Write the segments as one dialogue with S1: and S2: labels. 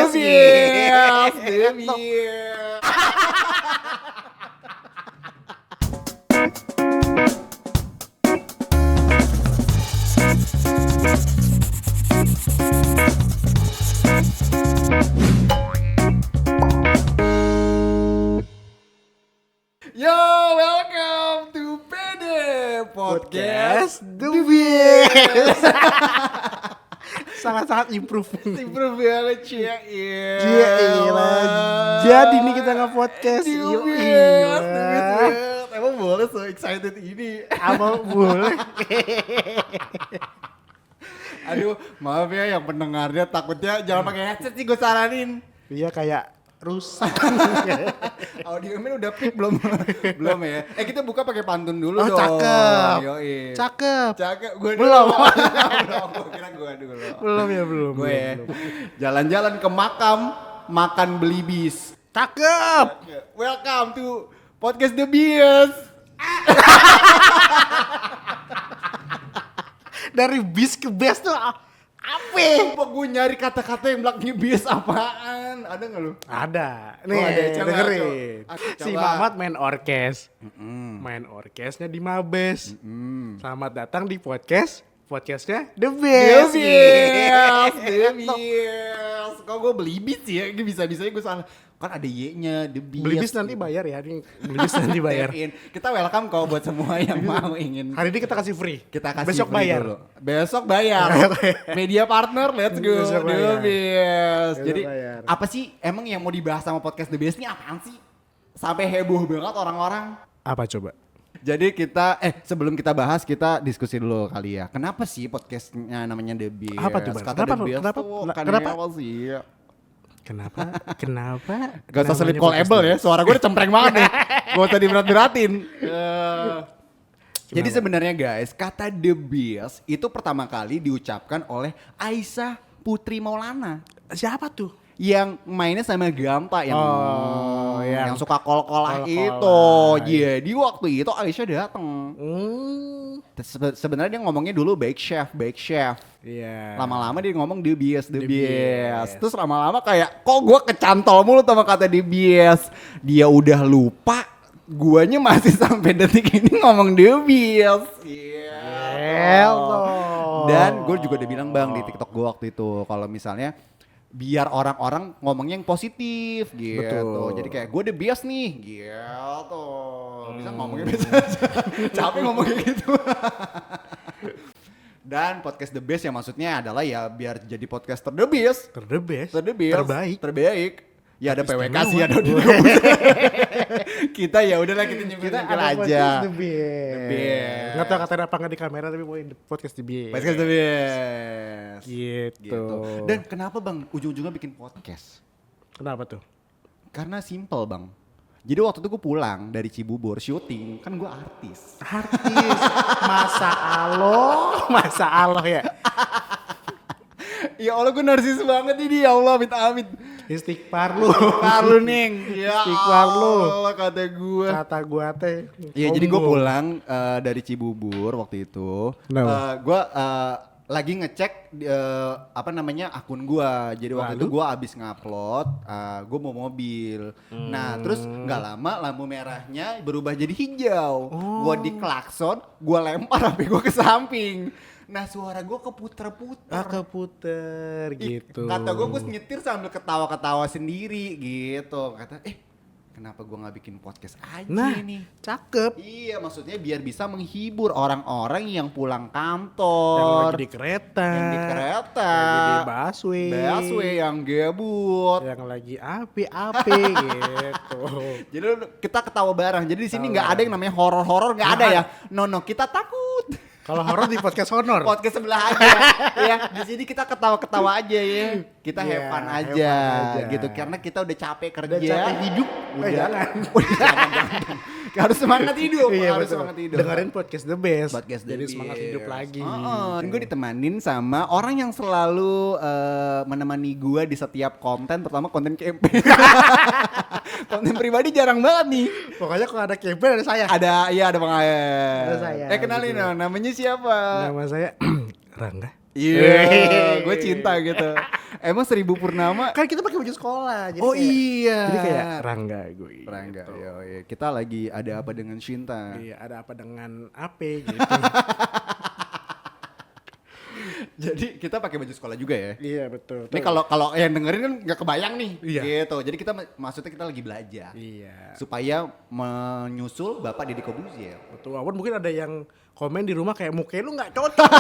S1: Beers.
S2: The Beers. Yo, welcome to PD Podcast
S1: The Beers. Sangat-sangat improve.
S2: Improve banget cia.
S1: Gila. Jadi nih kita nge-podcast.
S2: The
S1: Yuk,
S2: Beers.
S1: gila.
S2: Emang boleh so excited ini?
S1: Apa boleh?
S2: Aduh, maaf ya yang pendengarnya, takutnya jangan pakai headset sih gue saranin.
S1: Iya kayak rusak.
S2: Audionya udah pick belum? Belum ya. Kita buka pakai pantun dulu dong.
S1: Cakep.
S2: Yoi.
S1: Cakep.
S2: Cakep. Gue
S1: Belum.
S2: Gue kira gue dulu.
S1: Belum.
S2: Gue jalan-jalan ke makam, makan beli bis.
S1: Cakep.
S2: Welcome to Podcast The Beers.
S1: Dari bis ke best tuh apa?
S2: Sumpah gue nyari kata-kata yang belakangnya bias apaan. Ada gak lu?
S1: Ada. Nih,
S2: ada. Coba,
S1: dengerin.
S2: coba.
S1: Si
S2: Coba.
S1: Mamat main orkes. Main orkesnya di Mabes. Selamat datang di podcastnya The Beers.
S2: The Beers. Kok gue beli bis ya? Ini bisa-bisanya gue salah. Kan ada Y-nya, The Beers.
S1: Beli bis nanti bayar ya. Beli bis nanti bayar.
S2: Kita welcome kok buat semua yang mau ingin.
S1: Hari ini kita kasih free.
S2: Kita kasih
S1: Besok
S2: free
S1: bayar.
S2: dulu. Besok bayar. Media partner, let's go.
S1: Besok
S2: The
S1: bayar.
S2: Beers.
S1: Besok
S2: Jadi
S1: bayar.
S2: apa sih emang yang mau dibahas sama podcast The Beers ini apaan sih? Sampai heboh banget orang-orang.
S1: Apa coba?
S2: Jadi kita sebelum kita bahas kita diskusi dulu kali ya. Kenapa sih podcastnya namanya The Beers?
S1: Apa tuh, Bang?
S2: Kata
S1: Kenapa,
S2: The Beers
S1: kenapa,
S2: tuh
S1: kenapa?
S2: kenapa sih?
S1: Kenapa?
S2: Gak usah
S1: namanya
S2: selip
S1: podcast
S2: callable
S1: The
S2: ya. Suara gue udah cempreng banget nih. Gak usah diberat-beratin. Jadi sebenarnya guys, kata The Beers itu pertama kali diucapkan oleh Aisyah Putri Maulana.
S1: Siapa tuh?
S2: Yang mainnya sama Gampa yang
S1: yang
S2: suka kol-kolah
S1: kol-kolah.
S2: itu. Jadi waktu itu Aisyah datang. Sebenarnya dia ngomongnya dulu baik chef.
S1: Iya.
S2: Lama-lama dia ngomong The Beers.
S1: Beers.
S2: Terus lama-lama kayak kok gue kecantol mulu sama kata The Beers. Dia udah lupa, guanya masih sampai detik ini ngomong The Beers.
S1: Hello.
S2: Dan gue juga udah bilang bang di TikTok gue waktu itu kalau misalnya biar orang-orang ngomongnya yang positif gitu.
S1: Betul.
S2: Jadi kayak gue The Beers nih gitu. Bisa ngomongnya biasa aja. Capek ngomongnya gitu. Dan podcast The Best ya maksudnya adalah ya biar jadi podcaster The Best.
S1: The best.
S2: Terbaik. Ya ada PWK sih ada di kita ya udahlah kita nyebut aja.
S1: The Best. Nggak tahu kata apa nggak di kamera tapi mau podcast The Best.
S2: Podcast The Best.
S1: Gitu.
S2: Dan kenapa bang ujung-ujungnya bikin podcast?
S1: Kenapa tuh?
S2: Karena simple bang. Jadi waktu itu gue pulang dari Cibubur syuting, kan gue artis.
S1: Artis. Masa Allah ya.
S2: Ya Allah gue narsis banget ini ya Allah amit-amit.
S1: Istighfar lu.
S2: Lu Ning. Ya
S1: Istighfar lu.
S2: Allah kata gue.
S1: Kata gua teh.
S2: Iya jadi gue pulang dari Cibubur waktu itu. Gue lagi ngecek akun gue. Jadi waktu itu gue abis ngupload, gue mau mobil. Nah terus nggak lama lampu merahnya berubah jadi hijau. Gue diklakson, gue lempar HP gue ke samping. Nah suara gue keputer-puter.
S1: Keputer gitu.
S2: Kata gue nyetir sambil ketawa-ketawa sendiri gitu. Kata kenapa gue gak bikin podcast aja nih.
S1: Cakep.
S2: Iya maksudnya biar bisa menghibur orang-orang yang pulang kantor.
S1: Yang lagi di kereta.
S2: Yang di kereta.
S1: Yang lagi di busway.
S2: Yang gabut.
S1: Yang lagi api-api gitu.
S2: Jadi kita ketawa bareng. Jadi di sini nggak ada yang namanya horor-horor, nggak ada ya. No kita takut.
S1: Kalau horor di podcast honor.
S2: Podcast sebelah aja. Ya, di sini kita ketawa-ketawa aja ya. Kita have fun aja gitu karena kita udah capek kerja.
S1: Udah capek hidup. Jangan.
S2: Jangan. Harus semangat hidup.
S1: Iya,
S2: harus
S1: betul.
S2: semangat hidup.
S1: Dengerin podcast The Best.
S2: Podcast The
S1: Jadi
S2: Best.
S1: semangat hidup lagi.
S2: Gue ditemanin sama orang yang selalu menemani gue di setiap konten, terutama konten campaign. Konten pribadi jarang banget nih.
S1: Pokoknya kalau ada campaign ada saya.
S2: Ada Bang Ayer.
S1: Ada saya,
S2: Kenalin
S1: gitu.
S2: dong, namanya siapa?
S1: Nama saya Rangga.
S2: Iya, gue cinta gitu. Emang 1000 purnama?
S1: Kan kita pakai baju sekolah. Jadi
S2: Oh
S1: kayak,
S2: iya.
S1: Jadi kayak Rangga gue.
S2: Rangga,
S1: gitu.
S2: iya. Kita lagi ada apa dengan Shinta?
S1: Iya, ada apa dengan Ape gitu.
S2: Jadi kita pakai baju sekolah juga ya.
S1: Iya, betul.
S2: Ini kalau yang dengerin kan nggak kebayang nih,
S1: Iya.
S2: gitu. Jadi kita maksudnya kita lagi belajar
S1: Iya.
S2: supaya menyusul Bapak Deddy Corbuzier.
S1: Betul. Walaupun mungkin ada yang komen di rumah kayak muka lu nggak cocok.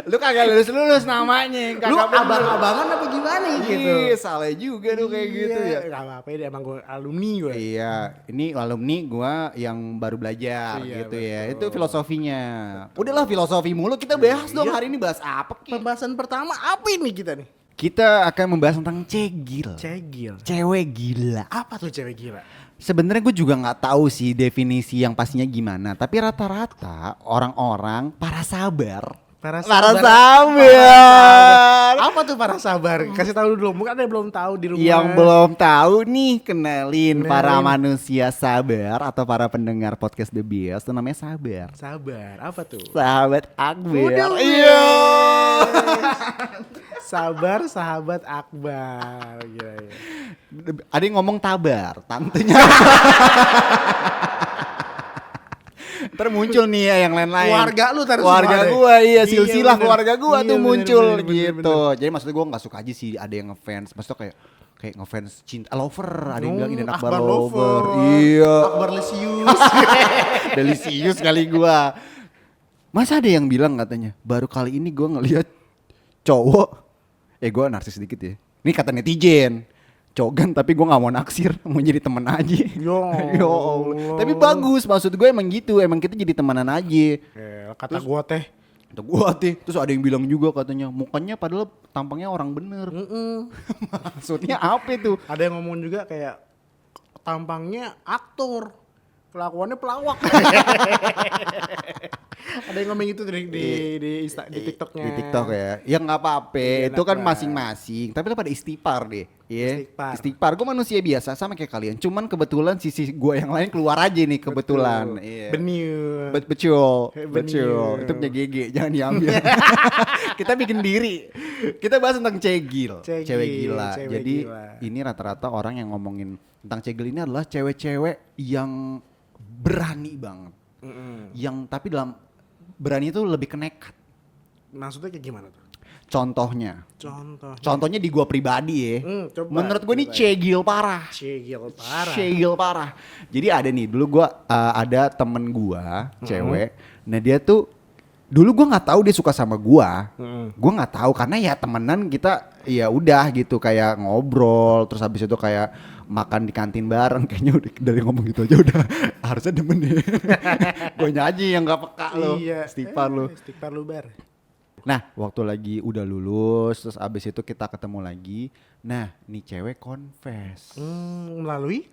S2: Lu kagak lulus namanya,
S1: Lu abang-abangan apa gimana gitu?
S2: Iya, salah juga tuh kayak gitu ya.
S1: Gak apa-apa deh, emang gue alumni gue.
S2: Iya, ini alumni gua yang baru belajar
S1: Iya,
S2: gitu ya.
S1: betul.
S2: Itu filosofinya. Udahlah filosofi mulu, kita bahas dong hari ini bahas apa Ki?
S1: Pembahasan pertama apa ini kita nih?
S2: Kita akan membahas tentang cegil.
S1: Cegil.
S2: Cewek gila.
S1: Apa tuh cewek gila?
S2: Sebenarnya gue juga nggak tahu sih definisi yang pastinya gimana. Tapi rata-rata orang-orang para sabar.
S1: Para
S2: sabar.
S1: Apa tuh para sabar? Kasih tahu dulu. Mungkin ada yang belum tahu di rumah.
S2: Yang belum tahu nih, kenalin para manusia sabar atau para pendengar podcast The Bias itu namanya sabar.
S1: Sabar. Apa tuh?
S2: Sahabat Akbar.
S1: Udah,
S2: Iya.
S1: Sabar sahabat Akbar. Gila, ya.
S2: Ada yang ngomong tabar, tantenya. Ntar muncul nih ya yang lain-lain.
S1: Keluarga lu taruh
S2: Keluarga
S1: semua deh.
S2: gua, iya,
S1: Iya,
S2: silsilah
S1: bener.
S2: keluarga gua
S1: Iya,
S2: tuh
S1: bener,
S2: muncul
S1: bener,
S2: gitu. Jadi maksudnya gua nggak suka aja sih ada yang ngefans. Maksudnya kayak ngefans cinta lover, ada yang bilang ini anak
S1: Akbar
S2: lover. Iya.
S1: Akbar Lesius.
S2: Delisius kali gua. Masa ada yang bilang katanya, baru kali ini gua ngelihat cowok, gua narsis sedikit ya. Ini kata netizen. Cogan tapi gue gak mau naksir, mau jadi temen aja.
S1: Ya
S2: Ya Allah. Tapi bagus, maksud gue emang gitu, emang kita jadi temenan aja.
S1: Kata gua teh.
S2: Kata gue terus ada yang bilang juga katanya, mukanya padahal tampangnya orang bener. Maksudnya apa itu?
S1: Ada yang ngomong juga kayak tampangnya aktor, kelakuannya pelawak. Ada yang ngomong gitu di TikToknya.
S2: Di TikTok ya. Ya nggak apa-apa,
S1: Iya,
S2: itu kan
S1: enak
S2: masing-masing. Tapi lo pada istighfar deh. Iya.
S1: Istighfar.
S2: Istighfar. Gue manusia biasa sama kayak kalian. Cuman kebetulan sisi gue yang lain keluar aja nih kebetulan. Iya.
S1: Betul.
S2: Betul.
S1: Betul.
S2: Itu punya GG, jangan diambil. Kita bikin diri. Kita bahas tentang cegil.
S1: Cegil,
S2: Cewek gila.
S1: cewek
S2: Jadi
S1: gila.
S2: ini rata-rata orang yang ngomongin tentang cegil ini adalah cewek-cewek yang berani banget. Yang tapi dalam berani itu lebih ke nekat.
S1: Maksudnya kayak gimana tuh?
S2: Contohnya di gua pribadi ya.
S1: Coba,
S2: Menurut gua ini
S1: coba.
S2: cegil parah. Cegil parah. Jadi ada nih, dulu gua ada temen gua, cewek. Nah dia tuh dulu gua nggak tahu dia suka sama gua. Gua nggak tahu karena ya temenan kita ya udah gitu kayak ngobrol, terus habis itu kayak makan di kantin bareng. Kayaknya udah dari ngomong gitu aja udah harusnya demen deh. Guanya aja yang nggak peka lo.
S1: Iya.
S2: Istighfar lo.
S1: Istighfar lu bar.
S2: Nah, waktu lagi udah lulus, terus abis itu kita ketemu lagi. Nah, nih cewek confess
S1: Melalui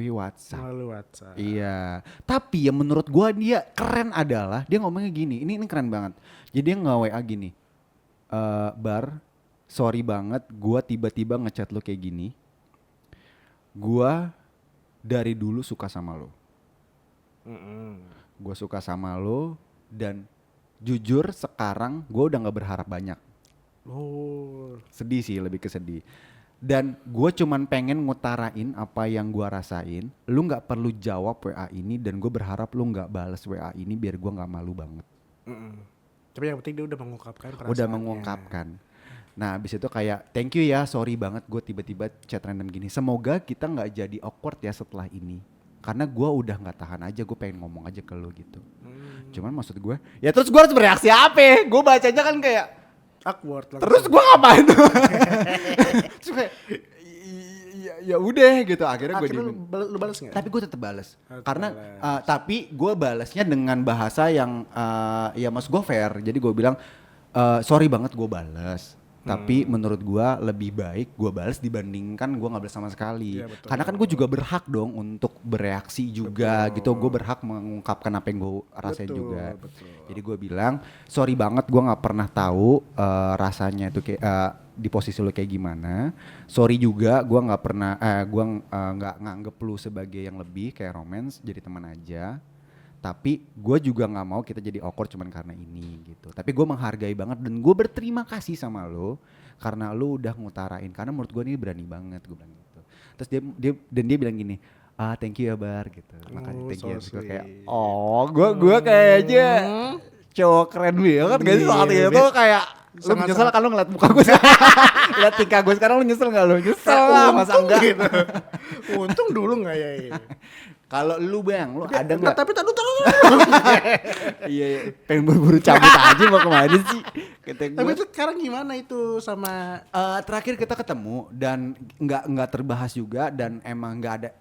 S2: WhatsApp.
S1: WhatsApp.
S2: Iya. Tapi yang menurut gua dia keren adalah dia ngomongnya gini. Ini keren banget. Jadi dia nge-WA gini. Bar, sorry banget gua tiba-tiba ngechat lu kayak gini. Gua dari dulu suka sama lo. Gua suka sama lo dan jujur sekarang gue udah gak berharap banyak. Sedih sih, lebih ke sedih. Dan gue cuman pengen ngutarain apa yang gue rasain. Lu gak perlu jawab WA ini dan gue berharap lu gak bales WA ini biar gue gak malu banget.
S1: Tapi yang penting dia udah mengungkapkan perasaannya.
S2: Udah mengungkapkan. Nah abis itu kayak thank you ya, sorry banget gue tiba-tiba chat random gini. Semoga kita gak jadi awkward ya setelah ini. Karena gue udah gak tahan aja, gue pengen ngomong aja ke lu gitu. Cuman maksud gue, ya terus gue harus bereaksi apa? Gue bacanya kan kayak
S1: awkward langsung.
S2: Terus gue ngapain tuh? Terus kayak ya udah gitu. Akhirnya gue
S1: lu balas nggak?
S2: Tapi gue tetap balas. Karena tapi gue balasnya dengan bahasa yang ya maksud gue fair. Jadi gue bilang sorry banget gue balas. Tapi menurut gue lebih baik gue balas dibandingkan gue nggak balas sama sekali.
S1: Ya, betul.
S2: Karena kan gue juga berhak dong untuk bereaksi juga gitu. Gue berhak mengungkapkan apa yang gue rasain juga.
S1: Betul.
S2: Jadi gue bilang sorry banget gue nggak pernah tahu rasanya itu kayak di posisi lo kayak gimana. Sorry juga gue nggak pernah gue nggak nganggep lu sebagai yang lebih kayak romance, jadi teman aja. Tapi gue juga nggak mau kita jadi awkward cuman karena ini gitu. Tapi gue menghargai banget dan gue berterima kasih sama lo karena lo udah ngutarain. Karena menurut gue ini berani banget, gue bilang gitu. Terus dia bilang gini, thank you ya Bar gitu. Makanya thank you. Gue kayak, gue kayaknya cowok keren banget gak sih saat itu kayak. Lu nyesel kan lu ngeliat muka gue liat tingkah gue sekarang lu nyesel gak lu? Nyesel lah masa enggak gitu.
S1: Untung dulu gak ya ini.
S2: Kalau lu Bang, lu ada nggak?
S1: Tapi taruh.
S2: Iya, pengen buru-buru cabut aja mau kemana sih?
S1: Tapi itu sekarang gimana itu sama?
S2: Terakhir kita ketemu dan nggak terbahas juga dan emang nggak ada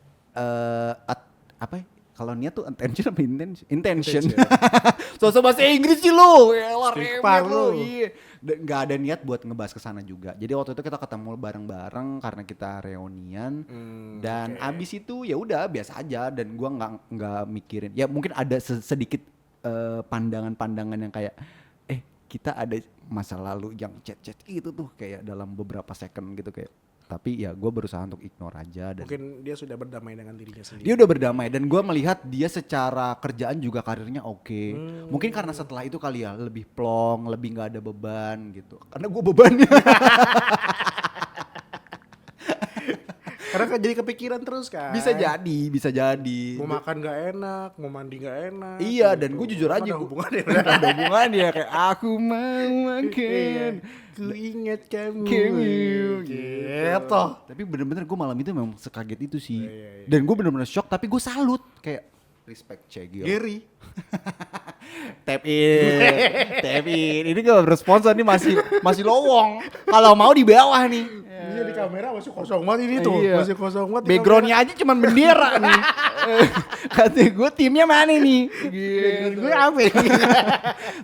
S2: apa ya? Kalau niat tuh intention apa intention. Sosok bahasa Inggris sih lu. Yalah lu. Iya. Nggak ada niat buat ngebahas kesana juga. Jadi waktu itu kita ketemu bareng-bareng karena kita reunian dan abis itu ya udah biasa aja dan gua nggak mikirin. Ya mungkin ada sedikit pandangan-pandangan yang kayak kita ada masa lalu yang chat itu tuh kayak dalam beberapa second gitu kayak. Tapi ya gue berusaha untuk ignore aja. Dan
S1: mungkin dia sudah berdamai dengan dirinya sendiri.
S2: Dia udah berdamai dan gue melihat dia secara kerjaan juga karirnya oke. Mungkin karena setelah itu kali ya lebih plong, lebih nggak ada beban gitu. Karena gue bebannya.
S1: Karena kan jadi kepikiran terus kan.
S2: Bisa jadi.
S1: Mau makan nggak enak, mau mandi nggak enak.
S2: Iya gitu. Dan gue jujur aja.
S1: Ada hubungannya.
S2: Ada hubungannya kayak aku mau makan.
S1: Ku ingat kamu
S2: gitu. Tapi bener-bener gue malam itu memang sekaget itu sih. Dan gue bener-bener shock tapi gue salut kayak respect Cegil.
S1: Gary.
S2: Tap in. Ini gak bersponsor nih masih lowong. Kalau mau di bawah nih.
S1: Iya di kamera masih kosong banget ini tuh.
S2: Iya.
S1: Masih kosong banget.
S2: Backgroundnya aja cuman bendera nih. Kata gue timnya mana nih?
S1: Background gue apa ini?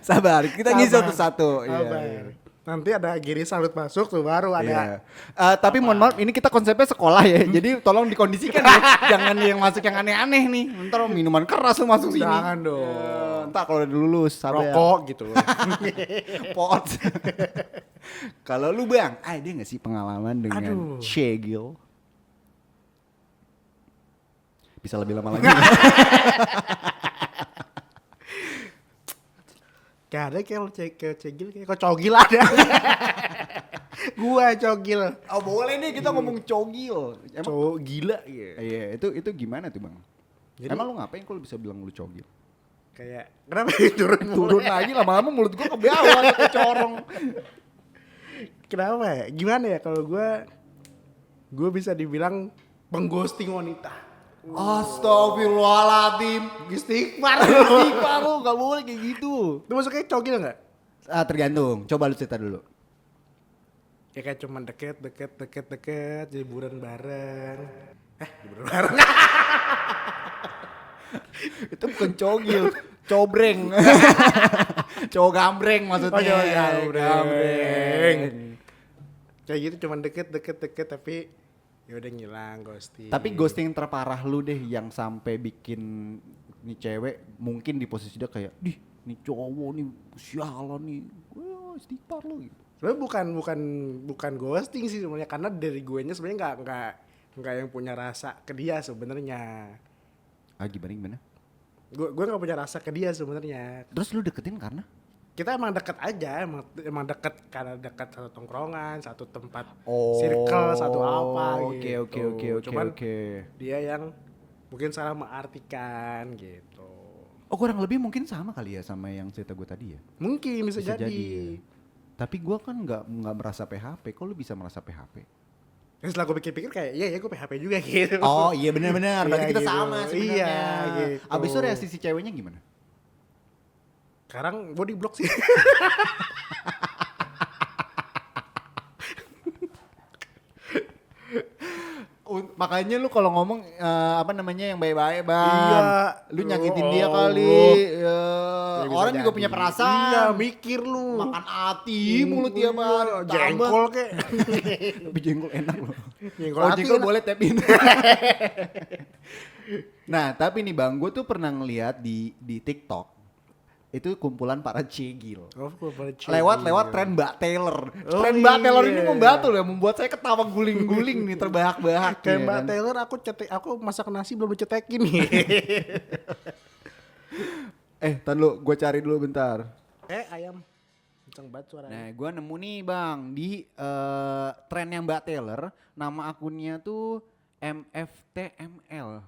S2: Sabar, kita ngisi satu-satu. Iya.
S1: Nanti ada Giri salut masuk tuh baru ada.
S2: Tapi mohon maaf ini kita konsepnya sekolah ya. Jadi tolong dikondisikan ya. Jangan yang masuk yang aneh-aneh nih. Ntar minuman keras lu masuk sini.
S1: Jangan dong.
S2: Ntar kalau udah lulus
S1: rokok gitu.
S2: Pot. Kalau lu Bang, ada gak sih pengalaman dengan Cegil? Bisa lebih lama lagi.
S1: Gak ada kayak Cegil kayak Cogil ada. Gua Cogil.
S2: Oh boleh nih kita ngomong Cogil.
S1: Cowok gila gitu.
S2: Iya itu gimana tuh Bang? Jadi, emang lu ngapain kalau bisa bilang lu Cogil?
S1: Kayak kenapa
S2: turun aja lama-lama mulut gua ke bawah kayak corong.
S1: Kenapa ya? Gimana ya kalau gua bisa dibilang pengghosting wanita.
S2: Astagfirullahaladzim.
S1: Istighfar
S2: lu gak boleh kayak gitu.
S1: Itu masuknya Cogil gak?
S2: Tergantung, coba lu cerita dulu.
S1: Ya kayak cuman deket liburan bareng. Liburan bareng.
S2: Itu bukan Cogil, cobreng. Cowok gambreng maksudnya.
S1: Gambreng. Kayak gitu cuman deket tapi ya udah ngilang ghosting.
S2: Tapi ghosting terparah lu deh yang sampai bikin nih cewek mungkin di posisi dia kayak, nih cowok nih sialan nih, gue istighfar lu gitu.
S1: Sebenarnya bukan ghosting sih sebenarnya karena dari gue nya sebenarnya nggak yang punya rasa ke dia sebenarnya.
S2: Gimana?
S1: Gue nggak punya rasa ke dia sebenarnya.
S2: Terus lu deketin karena?
S1: Kita emang deket aja, emang deket karena deket satu tongkrongan, satu tempat circle, satu apa gitu. Oke. Dia yang mungkin salah mengartikan gitu.
S2: Oh kurang lebih mungkin sama kali ya sama yang cerita gue tadi ya?
S1: Mungkin bisa jadi.
S2: Ya. Tapi gue kan nggak merasa PHP, kok lu bisa merasa PHP?
S1: Setelah gue pikir-pikir kayak iya gue PHP juga gitu.
S2: Oh iya benar-benar, berarti kita
S1: gitu.
S2: sama sebenarnya.
S1: Iya gitu.
S2: Abis itu reaksi si ceweknya gimana?
S1: Sekarang body block sih.
S2: Makanya lu kalau ngomong yang baik-baik Bang.
S1: Iya.
S2: Lu nyakitin dia kali. Ya, orang juga punya perasaan.
S1: Iya mikir lu.
S2: Makan hati mulut dia Bang.
S1: Jengkol kek.
S2: Tapi jengkol enak loh.
S1: Jengkol
S2: boleh tap in. Nah tapi nih Bang, gue tuh pernah ngeliat di TikTok. Itu kumpulan para cegil. Lewat tren Mbak Taylor. Tren Mbak Taylor ini membantu ya, membuat saya ketawa guling-guling nih, terbahak-bahak.
S1: Kayak Mbak Taylor aku masak nasi belum dicetekin nih.
S2: Tan lu, gue cari dulu bentar.
S1: Ayam. Kenceng banget suaranya.
S2: Nah, gue nemu nih bang di trennya Mbak Taylor, nama akunnya tuh MFTML.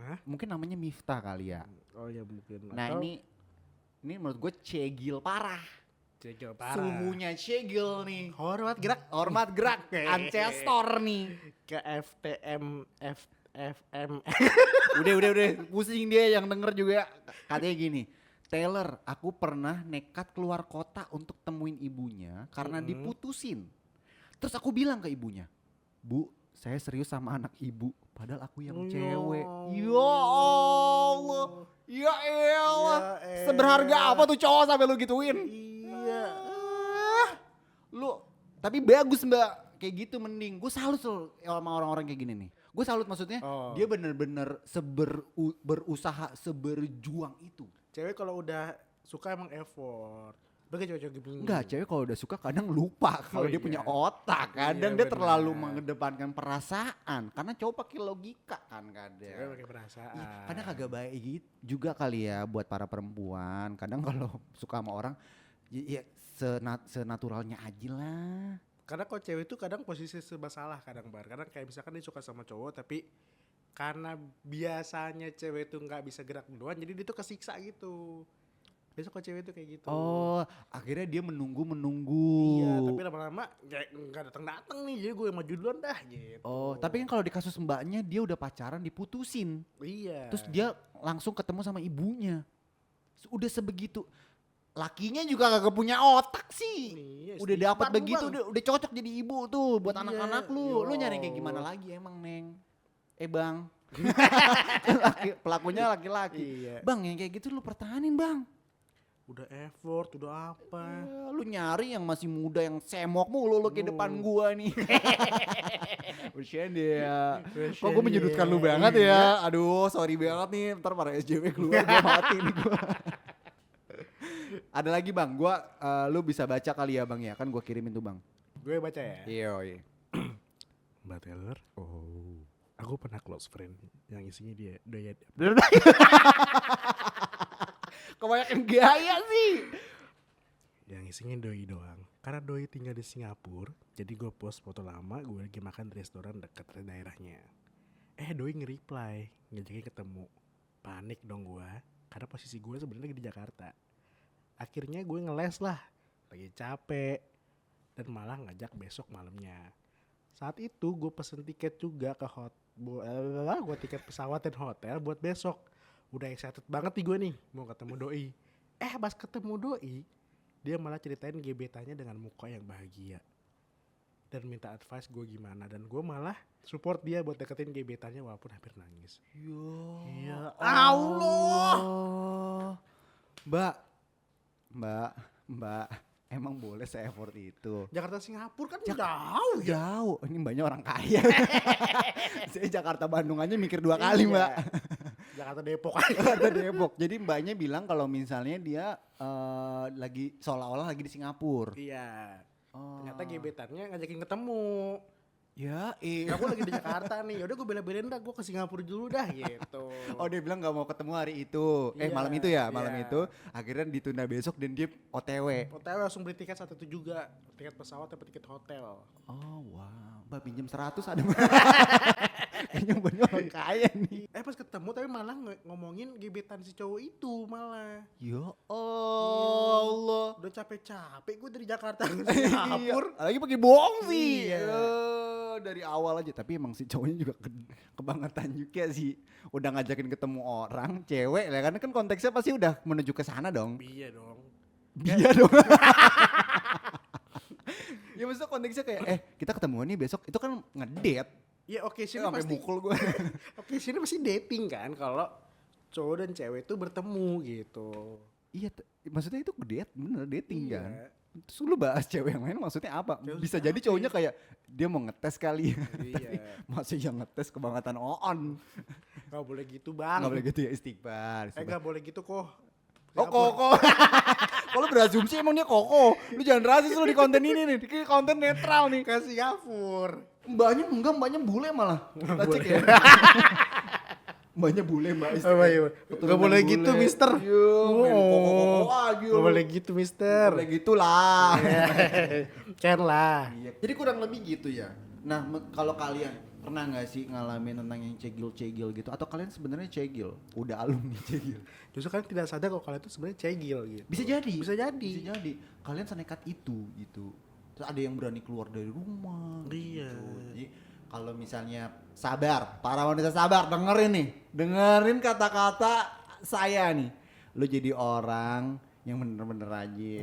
S1: Hah?
S2: Mungkin namanya Miftah kali ya.
S1: Oh ya mungkin.
S2: Nah ini menurut gue cegil parah.
S1: Cegil parah.
S2: Suhunya cegil nih.
S1: Hormat gerak.
S2: Ancestor nih.
S1: Ke FTM FM.
S2: Udah pusing dia yang denger juga. Katanya gini, Taylor, aku pernah nekat keluar kota untuk temuin ibunya karena diputusin. Terus aku bilang ke ibunya, Bu, saya serius sama anak ibu, padahal aku yang cewek. Ya Allah, ya elah, seberharga apa tuh cowok sampai lu gituin?
S1: Iya.
S2: Lu, tapi bagus Mbak, kayak gitu mending. Gue salut sama orang-orang kayak gini nih. Gue salut maksudnya, dia bener-bener berusaha seberjuang itu.
S1: Cewek kalau udah suka emang effort. Bagi cewek-cewek gini.
S2: Enggak, cewek kalau udah suka kadang lupa kalau dia punya otak. Kadang dia terlalu mengedepankan perasaan. Karena cowok pakai logika kan kadang.
S1: Cewek pakai perasaan.
S2: Ya, kadang kagak baik gitu juga kali ya buat para perempuan. Kadang kalau suka sama orang, ya senaturalnya aja lah.
S1: Karena kalau cewek itu kadang posisi serba salah kadang Bar. Kadang kayak misalkan dia suka sama cowok tapi karena biasanya cewek itu nggak bisa gerak duluan, jadi dia tuh kesiksa gitu. Biasa kalau cewek itu kayak gitu.
S2: Oh, akhirnya dia menunggu.
S1: Iya, tapi lama-lama kayak nggak datang nih, jadi gue yang maju duluan dah gitu.
S2: Oh, tapi kan kalau di kasus mbaknya dia udah pacaran diputusin.
S1: Iya.
S2: Terus dia langsung ketemu sama ibunya. Udah sebegitu. Lakinya juga kagak punya otak sih. Iya, udah dapat begitu, udah cocok jadi ibu tuh buat anak-anak lu. Lu nyari kayak gimana lagi emang, Neng? Bang. Pelakunya laki-laki.
S1: Iya.
S2: Bang, yang kayak gitu lu pertahanin, Bang.
S1: Udah effort, udah apa.
S2: Lu nyari yang masih muda yang semok mulu lu ke depan gua nih. Bercanda ya. Kok gue menyudutkan lu banget ya. Aduh, sorry banget nih. Ntar para SJW keluar gua mati nih gua. Ada lagi Bang, lu bisa baca kali ya Bang ya. Kan gua kirimin tuh Bang.
S1: Gue baca ya.
S2: Iya.
S1: Mbak Taylor. Oh. Aku pernah close friend yang isinya dia Doi.
S2: Kebanyakan gaya sih.
S1: Yang isinya Doi doang. Karena Doi tinggal di Singapura, jadi gue post foto lama gue lagi makan di restoran dekat daerahnya. Doi nge-reply, ngajakin ketemu. Panik dong gue, karena posisi gue sebenarnya lagi di Jakarta. Akhirnya gue ngeles lah, lagi capek, dan malah ngajak besok malamnya. Saat itu gue pesen tiket juga ke gue tiket pesawat dan hotel buat besok. Udah excited banget nih gue nih mau ketemu Doi. Pas ketemu Doi, dia malah ceritain gebetannya dengan muka yang bahagia dan minta advice gue gimana, dan gue malah support dia buat deketin gebetannya walaupun hampir nangis. Ya Allah.
S2: Mbak, emang boleh se-effort itu?
S1: Jakarta Singapura kan
S2: jauh. Ini mbaknya orang kaya. Saya Jakarta Bandung aja mikir 2 kali Mbak.
S1: Jakarta Depok.
S2: Jadi mbaknya bilang kalau misalnya dia lagi seolah-olah lagi di Singapura.
S1: Iya. Ternyata gebetannya ngajakin ketemu.
S2: Ya,
S1: aku lagi di Jakarta nih. Yaudah gue bela-belain dah, gue ke Singapura dulu dah gitu.
S2: Oh, dia bilang gak mau ketemu hari itu. Malam itu ya, malam itu. Akhirnya ditunda besok dan dia OTW.
S1: OTW langsung beli tiket saat itu juga. Tiket pesawat atau tiket hotel.
S2: Oh wow, Mbak pinjam 100 ada Mbak. Kayaknya banyak orang kaya nih.
S1: Pas ketemu tapi malah ngomongin gebetan si cowok itu malah.
S2: Ya Allah.
S1: Udah capek-capek gue dari Jakarta ke Singapura.
S2: Lagi pakai bohong sih. Dari awal aja, tapi emang si cowoknya juga kebangetan juga sih. Udah ngajakin ketemu orang, cewek ya kan konteksnya pasti udah menuju ke sana dong.
S1: Iya dong.
S2: Ya maksudnya konteksnya kayak kita ketemuan nih besok, itu kan ngedate.
S1: Ya oke sih
S2: sampai mukul gue.
S1: Oke sini pasti dating kan kalau cowok dan cewek itu bertemu gitu.
S2: Iya, maksudnya itu date, bener dating kan. Terus lu bahas cewek yang lain maksudnya apa? Bisa jadi cowoknya kayak dia mau ngetes kali. Tapi masih yang ngetes kebangetan on.
S1: Gak boleh gitu Bang.
S2: Gak boleh gitu ya, istighfar.
S1: Gak boleh gitu kok.
S2: Oh koko. Kalau berasumsi emang dia koko. Lu jangan rasis lu di konten ini nih. Di konten netral nih.
S1: Ke Singapura.
S2: Mbaknya bule malah. Cek ya. Mbaknya bule mbak istri.
S1: Oh, iya. Gak boleh gitu mister. Gak boleh gitu mister.
S2: Boleh gitu lah.
S1: Ken lah.
S2: Iya. Jadi kurang lebih gitu ya. Nah kalau kalian pernah nggak sih ngalamin tentang yang cegil gitu? Atau kalian sebenarnya cegil? Udah alumni cegil?
S1: Justru kalian tidak sadar kalau kalian itu sebenarnya cegil gitu.
S2: Bisa jadi.
S1: Bisa jadi.
S2: Kalian senekat itu gitu. Terus ada yang berani keluar dari rumah.
S1: Iya.
S2: Gitu. Jadi kalau misalnya sabar, para wanita sabar, dengerin kata-kata saya nih. Lu jadi orang yang bener-bener aja.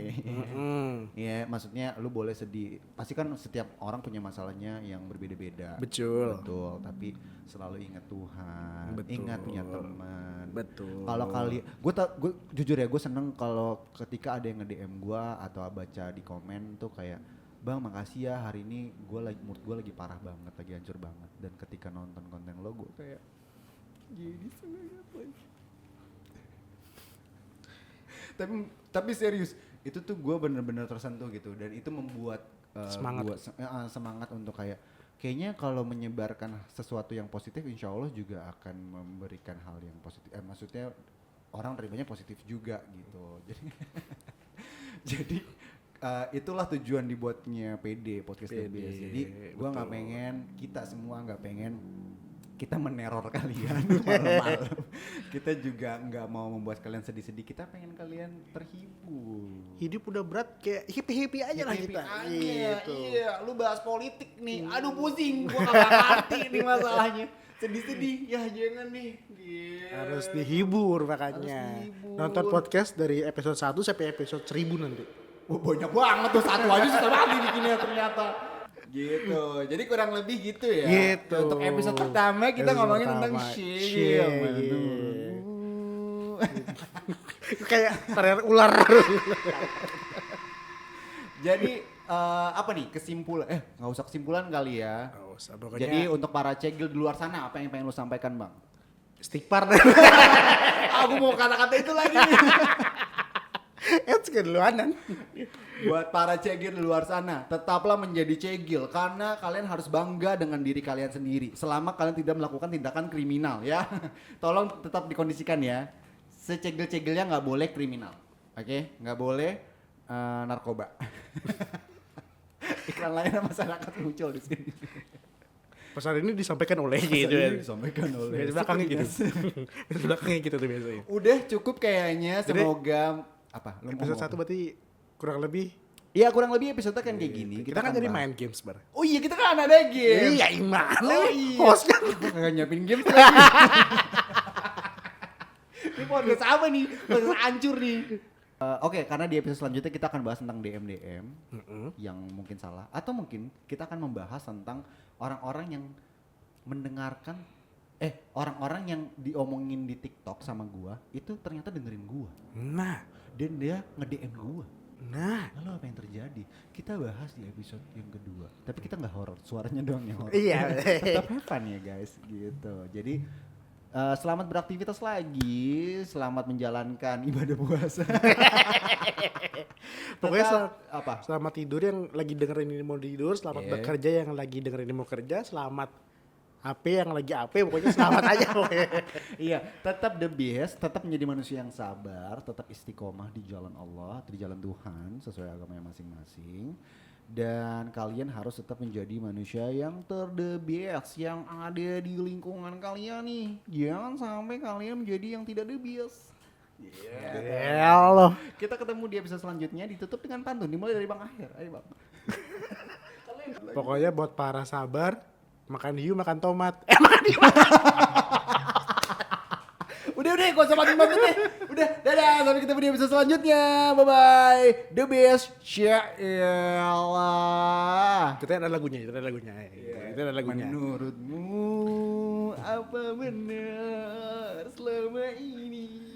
S2: Ya, maksudnya lu boleh sedih. Pasti kan setiap orang punya masalahnya yang berbeda-beda.
S1: Betul.
S2: Tapi selalu ingat Tuhan.
S1: Betul.
S2: Ingat punya teman.
S1: Betul.
S2: Kalau gue jujur ya, gue seneng kalau ketika ada yang nge-DM gue atau baca di komen tuh kayak, Bang makasih ya, hari ini mood gue lagi parah banget, lagi hancur banget. Dan ketika nonton konten lo gue kayak jadi semangat lagi. Tapi serius, itu tuh gue bener-bener tersentuh gitu. Dan itu membuat semangat untuk kayaknya kalau menyebarkan sesuatu yang positif, insya Allah juga akan memberikan hal yang positif. Maksudnya orang terimanya positif juga gitu. Jadi itulah tujuan dibuatnya podcast DBS. Jadi gue nggak pengen, kita semua nggak pengen kita meneror kalian malam-malam. Kita juga nggak mau membuat kalian sedih-sedih. Kita pengen kalian terhibur.
S1: Hidup udah berat, kayak happy aja lah kita.
S2: Gitu. Iya, lu bahas politik nih. Aduh pusing, gua nggak ngerti nih masalahnya. Sedih-sedih, ya jangan nih. Yeah.
S1: Harus dihibur makanya. Nonton podcast dari episode 1 sampai episode 1000 nanti.
S2: Wah, banyak banget tuh, satu aja susah banget bikinnya ternyata. Gitu. Jadi kurang lebih gitu ya.
S1: Gitu.
S2: Untuk episode pertama kita ngomongin tentang shit.
S1: Kayak tarian ular.
S2: Jadi apa nih kesimpulan? Nggak usah kesimpulan kali ya.
S1: Nggak usah, pokoknya.
S2: Jadi untuk para cegil di luar sana, apa yang pengen lu sampaikan bang?
S1: Istighfar.
S2: Aku mau kata-kata itu lagi.
S1: Keduluanan.
S2: Buat para cegil di luar sana, tetaplah menjadi cegil karena kalian harus bangga dengan diri kalian sendiri selama kalian tidak melakukan tindakan kriminal ya. Tolong tetap dikondisikan ya. Secegil-cegilnya nggak boleh kriminal, oke? Nggak boleh narkoba. Iklan lainnya masyarakat muncul di sini.
S1: Pesan ini disampaikan oleh gitu ya.
S2: Disampaikan oleh.
S1: Di belakangnya gitu. Di belakangnya gitu tuh biasanya.
S2: Udah cukup kayaknya. Semoga apa?
S1: Episode 1 berarti kurang lebih.
S2: Iya kurang lebih episode kan kayak gini.
S1: Kita kan jadi main games bar.
S2: Oh iya kita kan ada game.
S1: Iya gimana?
S2: Oh iya.
S1: Hostnya
S2: nggak nyiapin game lagi. Ini podcast apa nih? Podcast hancur nih. Oke, karena di episode selanjutnya kita akan bahas tentang DM yang mungkin salah, atau mungkin kita akan membahas tentang orang-orang yang mendengarkan orang-orang yang diomongin di TikTok sama gua itu ternyata dengerin gua.
S1: Nah,
S2: dan dia nge-DM gua.
S1: Nah,
S2: lalu apa yang terjadi? Kita bahas di episode yang kedua. Tapi kita nggak horor, suaranya doang yang horor.
S1: Iya.
S2: Tetap have fun ya guys, gitu. Jadi selamat beraktivitas lagi, selamat menjalankan ibadah puasa.
S1: Pokoknya selamat tidur yang lagi dengerin ini mau tidur, selamat bekerja yang lagi dengerin ini mau kerja, selamat HP yang lagi HP, pokoknya selamat aja pokoknya.
S2: Iya, tetap the best, tetap menjadi manusia yang sabar, tetap istiqomah di jalan Allah, di jalan Tuhan sesuai agamanya masing-masing. Dan kalian harus tetap menjadi manusia yang the best yang ada di lingkungan kalian nih. Jangan sampai kalian menjadi yang tidak the best.
S1: Allah.
S2: Kita ketemu di episode selanjutnya, ditutup dengan pantun dimulai dari Bang Akhir. Ayo Bang.
S1: Pokoknya buat para sabar, makan hiu makan tomat. Makan hiu.
S2: Udah, gak usah makin banget deh. Udah, dadah, sampai ketemu di episode selanjutnya. Bye-bye. The best. Sya'illah.
S1: Kita ada lagunya. Kita ada lagunya.
S2: Menurutmu apa benar selama ini?